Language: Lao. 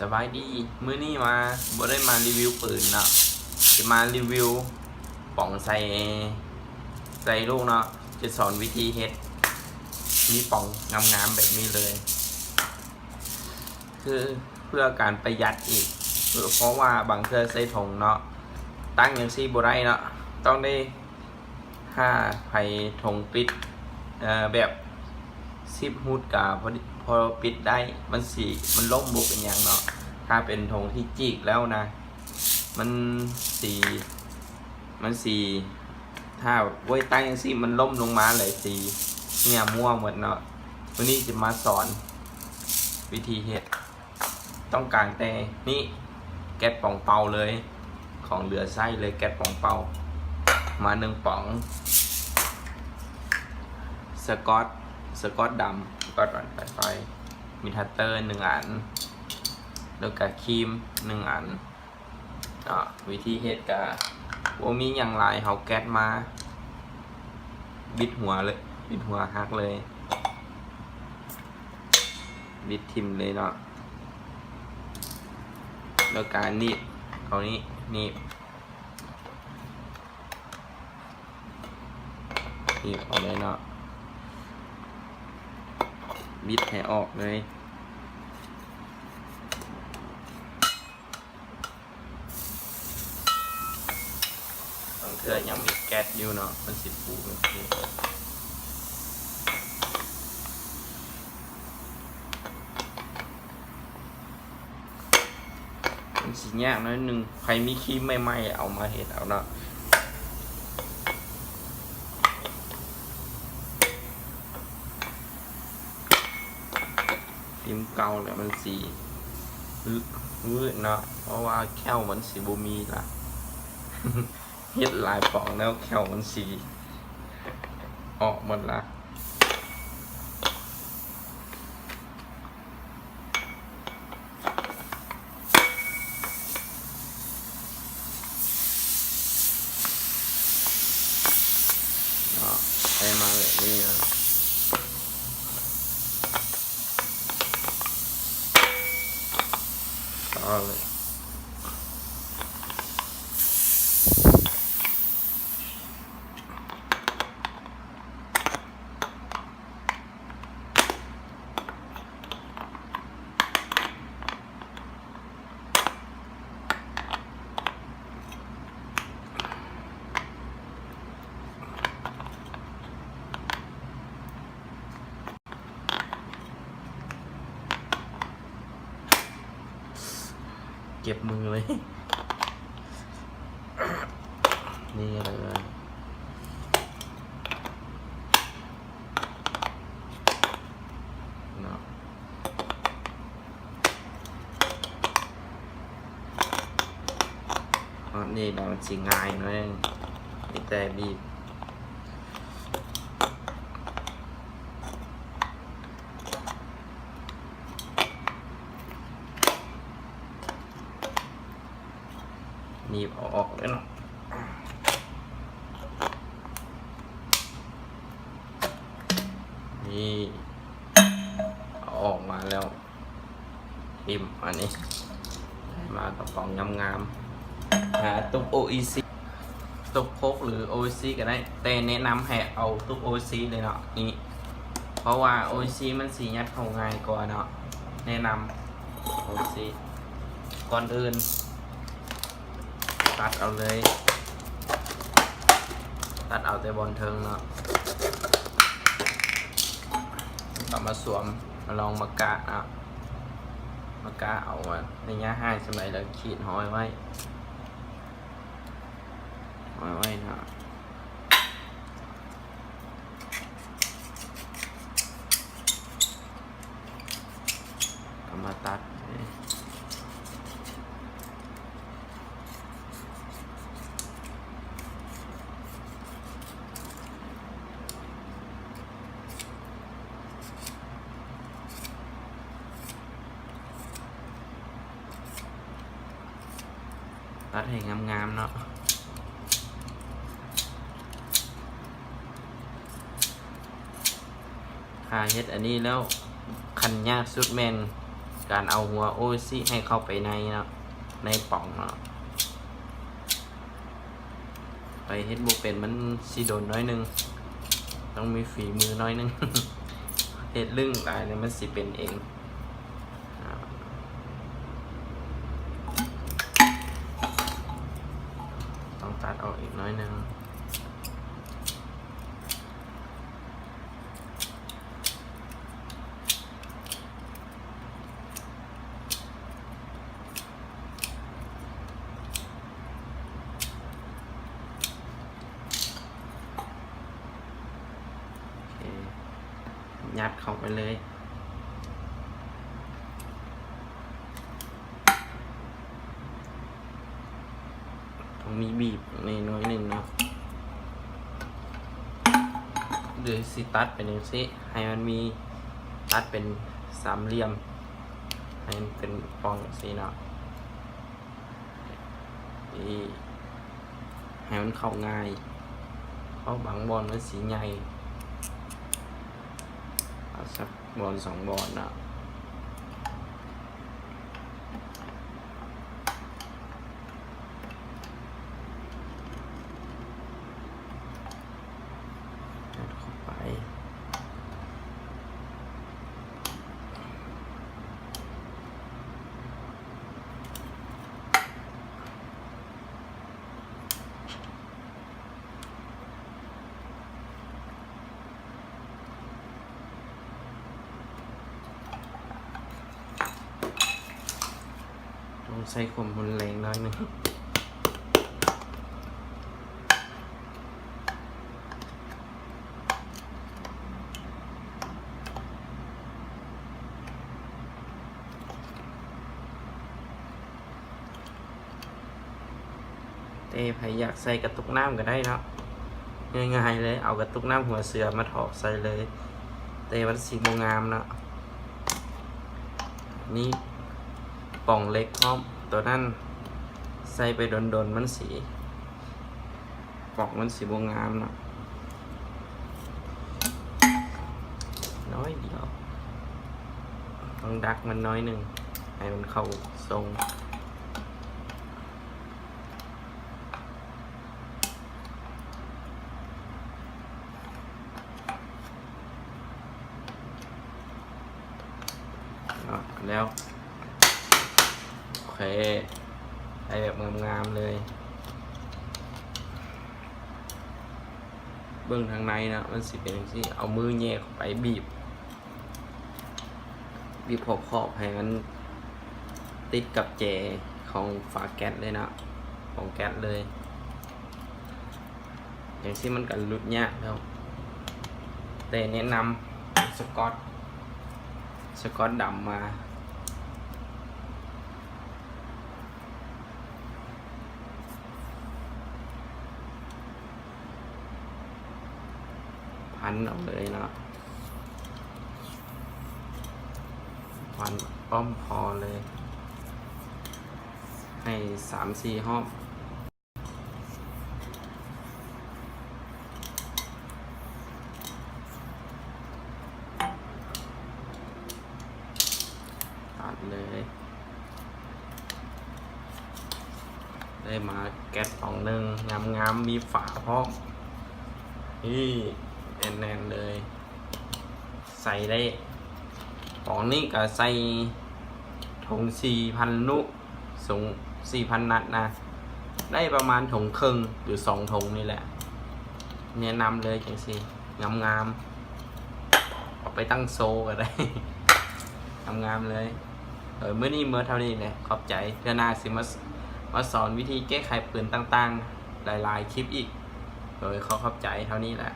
ສະບາຍດີ ມື້ນີ້ມາ ບໍ່ໄດ້ມາຣີວິວປືນເນາະ ຈະມາຣີວິວປ໋ອງໃສ່ ໃສ່ລູກເນາະ ຈະສອນວິທີເຮັດ ມີປ໋ອງງາມໆແບບນີ້ເລີຍ ຄືເພື່ອການປະຢັດອີກ ເພາະວ່າບາງເທື່ອໃສ່ຖົງເນາະ ຕັ້ງຈັ່ງຊີ້ບໍ່ໄດ້ເນາະ ຕ້ອງໄດ້ ຖ້າໃຜຖົງປິດ ເອີ ແບບຊິບຮຸດກະພໍດີ ພໍປິດໄດ້ ມັນຊິ ມັນລົ້ມບໍ່ເປັນຫຍັງເນາະ ຖ້າເປັນຖົງທີ່ຈີກແລ້ວນະ ມັນຊິ ມັນຊິ ຖ້າໄວ້ຕັ້ງຈັ່ງຊີ້ ມັນລົ້ມລົງມາແລ້ວຊິເຫ່ຍມົ້ວໝົດເນາະ ມື້ນີ້ຈະມາສອນວິທີເຮັດ. ຕ້ອງການແຕ່ນີ້ ແກັດປ໋ອງເປົ່າເລີຍ ຂອງເຫຼືອໃຊ້ເລີຍ ແກັດປ໋ອງເປົ່າ ມາໜຶ່ງປ໋ອງ ສະກອດ ສະກອດດຳ ສະກອດອັນໄຟ ມີທັດເຕີໜຶ່ງອັນ ແລ້ວກະຄີມໜຶ່ງອັນ. ເນາະ ວິທີເຮັດກະບໍ່ມີຫຍັງຫຼາຍ ເອົາແກັດມາບິດຫົວເລີຍ ບິດຫົວຫັກເລີຍ ບິດຖິ້ມເລີຍເນາະ ແລ້ວກະໜີບເອົານີ້ ໜີບ ໜີບອອກເລີຍເນາະ ບິດໃຫ້ອອກເລີຍ. ບາງເທື່ອຍັງມີແກັດຢູ່ເນາະ ມັນຊິປູຈັ່ງຊີ້ ມັນຊິຍາກໜ້ອຍໜຶ່ງ ໃຜມີຄີມໃໝ່ໆ ເອົາມາເຮັດເອົາເນາະ. ພິມເກົ່າແລ້ວມັນຊິວືດເນາະ ເພາະວ່າແຂ້ວມັນຊິບໍ່ມີລະ ເຮັດຫຼາຍປ໋ອງແລ້ວແຂ້ວມັນຊິອອກໝົດລະ. ເນາະ ໃສ່ມາແບບນີ້ນະ ເອົາເລີຍ. ເຈັບມືເລີຍ ນີ້ເລີຍເນາະ. ຮອດນີ້ແລ້ວມັນຊິງ່າຍໜ້ອຍ ມີແຕ່ບີບ ໜີບເອົາອອກເລີຍເນາະ ນີ້ ເອົາອອກມາແລ້ວ. ອີ່ມ ອັນນີ້ ໄດ້ມາກະປ໋ອງງາມໆ ຫາຕຸກໂອອີຊີ ຕຸກໂຄກ ຫຼື ໂອອີຊີກະໄດ້ ແຕ່ແນະນຳໃຫ້ເອົາຕຸກໂອອີຊີເລີຍເນາະ ນີ້ ເພາະວ່າໂອອີຊີມັນຊິຍັດເຂົ້າງ່າຍກວ່າເນາະ ແນະນຳໂອອີຊີ ກ່ອນອື່ນ ຕັດເອົາເລີຍ ຕັດເອົາແຕ່ບ່ອນເທິງເນາະ ກະມາສວມ ມາລອງມາກະເນາະ ມາກະເອົາໄລຍະຫ່າງສ່ຳໃດ ແລ້ວຂີດຫ້ອຍໄວ້ ຫ້ອຍໄວ້ເນາະ. ເອົາມາຕັດ ຕັດໃຫ້ງາມໆເນາະ. ຖ້າເຮັດອັນນີ້ແລ້ວ ຂັ້ນຍາກສຸດແມ່ນກ ການເອົາຫົວໂອອິຊິໃຫ້ເຂົ້າໄປໃນເນາະ ໃນປ່ອງເນາະ. ໄປເຮັດບໍ່ເປັນ ມັນຊິດົນໜ້ອຍໜຶ່ງ, ຕ້ອງມີຝີມືໜ້ອຍໜຶ່ງ. ເຮັດລຶ້ງຫຼາຍແລ້ວມັນຊິເປັນເອງ. ຕ້ອງຕັດອອກອີກໜ້ອຍໜຶ່ງ. ໂອເຄ ຍັດເຂົ້າໄປເລີຍ. ຕ້ອງມີບີບແດ່ໜ້ອຍໜຶ່ງເນາະ ຫຼືຊິຕັດເປັນຈັ່ງຊີ້ ໃຫ້ມັນມີ ຕັດເປັນສາມຫຼ່ຽມ ໃຫ້ມັນເປັນປ່ອງຈັ່ງຊີ້ເນາະ. ນີ້ ໃຫ້ມັນເຂົ້າງ່າຍ ເພາະບາງບ່ອນມັນຊິໃຫຍ່. ເອົາສັກບ່ອນສອງບ່ອນເນາະ. ອັດເຂົ້າໄປ. ຕ້ອງໃຊ້ຄວາມຮຸນແຮງໜ້ອຍໜຶ່ງ. ແຕ່ໃຜຢາກໃສ່ກະຕຸກນ້ຳກະໄດ້ເນາະ ງ່າຍໆເລີຍ ເອົາກະຕຸກນ້ຳຫົວເສືອມາຖອກໃສ່ເລີຍ ແຕ່ມັນຊິບໍ່ງາມເນາະ. ນີ້ປ່ອງເຫຼັກພ້ອມ ໂຕນັ້ນໃສ່ໄປດົນໆ ມັນຊິ ປ່ອງມັນຊິບໍ່ງາມເນາະ ນ້ອຍດຽວ ຕ້ອງດັກມັນໜ້ອຍໜຶ່ງ ໃຫ້ມັນເຂົ້າຊົງ. ເນາະ ແລ້ວ ໂອເຄ ໃຫ້ແບບງາມໆເລີຍ. ເບິ່ງທາງໃນເນາະ ມັນຊິເປັນຈັ່ງຊີ້ ເອົາມືແຫຍ່ເຂົ້າໄປບີບ ບີບຂອບໆ ໃຫ້ມັນຕິດກັບແຈຂອງຝາແກັດເລີຍເນາະ ຂອງແກັດເລີຍ. ຈັ່ງຊີ້ມັນກະຫຼຸດຍາກແລ້ວ ແຕ່ແນະນຳສະກອດ ສະກອດດຳມາ ພັນເອົາເລີຍເນາະ ພັນອ້ອມຄໍເລີຍ ໃຫ້ສາມສີ່ຮອບ. ຕັດເລີຍ ໄດ້ມາແກັດປ່ອງໜຶ່ງງາມໆ ມີຝາພ້ອມ ນີ້ແໜ້ນໆເລີຍ. ໃສ່ໄດ້ ປ່ອງນີ້ກະໃສ່ຖົງສີ່ພັນນຸ ສົ່ງສີ່ພັນນັດນະ ໄດ້ປະມານຖົງເຄິ່ງ ຫຼື ສອງຖົງນີ້ແຫຼະ. ແນະນຳເລີຍຈັ່ງຊີ້ ງາມໆ ເອົາໄປຕັ້ງໂຊກະໄດ້ ງາມໆເລີຍ. ເອີ ມື້ນີ້ເໝິດເທົ່ານີ້ແຫຼະ ຂອບໃຈ. ເທື່ອໜ້າຊິມາ ມາສອນວິທີແກ້ໄຂປືນຕ່າງໆ ຫຼາຍໆຄລິບອີກ. ໂດຍຂໍຂອບໃຈ ເທົ່ານີ້ແຫຼະ.